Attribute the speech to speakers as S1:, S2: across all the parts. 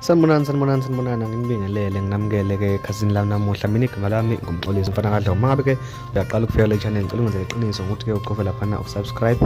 S1: Sanibonani, sanibonani, sanibonani, nginibingelele, nginamukele ke ekhasini lami namuhla. Mina igama lami nguMxolisi mfana kaDlomo. Uma ngabe ke uyaqala ukufika kule channel, ngicela ungenzele iqiniso ngokuthi ke ucofe laphana usubscribe.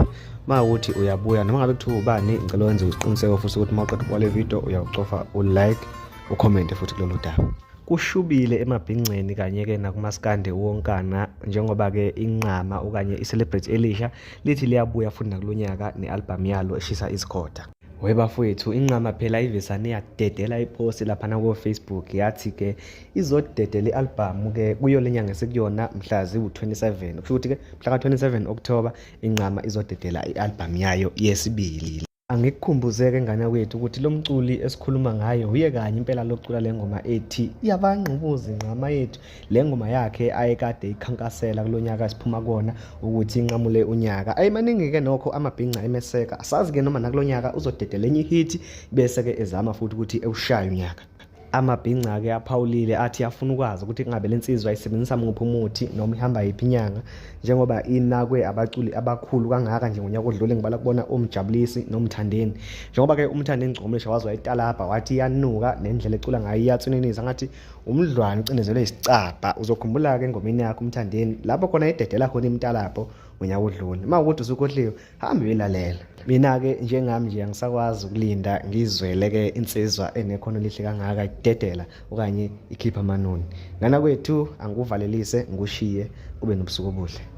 S1: Uma ukuthi uyabuya noma ngabe kuthiwa ubani, ngicela wenze isiqiniseko futhi ukuthi uma uqeda ukubuka le video uyawucofa ulike, ucommente futhi kulolu daba. Kushubile emabhinceni kanye-ke nakumaskandi wonkana njengoba-ke inqama okanye i-celebrity elisha lithi liyabuya futhi nakulo nyaka ne-albhamu yalo eshisa izikhotha. We bafowethu, inqama phela ivesane yadedela iposti laphana ko-Facebook yathi-ke izodedela i-albhamu-ke kuyo le nyanga esikuyona mhla ziwu-27. Kusho ukuthi-ke mhla ka-27 October inqama izodedela i-albhamu yayo yesibili. Angikukhumbuzeke ngane yakwethu ukuthi lo mculi esikhuluma ngaye uye kanye impela locula le ngoma ethi Iyabangqubuza inqama yethu. Le ngoma yakhe ayekade ikhankasela kulo nyaka esiphuma kuwona ukuthi inqamule unyaka. Ayimaningi-ke nokho amabhinca emeseka. Asazi-ke noma nakulo nyaka uzodedela enye ihithi bese-ke ezama futhi ukuthi ewushaye unyaka. Amabhinca-ke aphawulile athi afuna ukwazi ukuthi kungabe le nsizwa isebenzisa muphi umuthi noma ihamba yiphi inyanga njengoba inakwe abaculi abakhulu kangaka nje ngonyaka odlule ngibala kubona oMjabulisi noMthandeni. Njengoba-ke uMthandeni Gcomlisha waze wayitalabha wathi iyanuka nendlela ecula ngayo iyatswininiza ngathi umdlwane ucindezelwe isicabha. Uzokhumbula-ke engomeni yakhe uMthandeni lapho khona ededela khona imitalabho ngonyaka odlule. Uma ukuthi usukhohliwe Hambe uyilalela. Mina-ke njengami nje angisakwazi ukulinda ngizwele-ke insizwa enekhono elihle kangaka idedela okanye ikhipha amanoni. Ngana kwethu angikuvalelise ngikushiye ube nobusuku obuhle.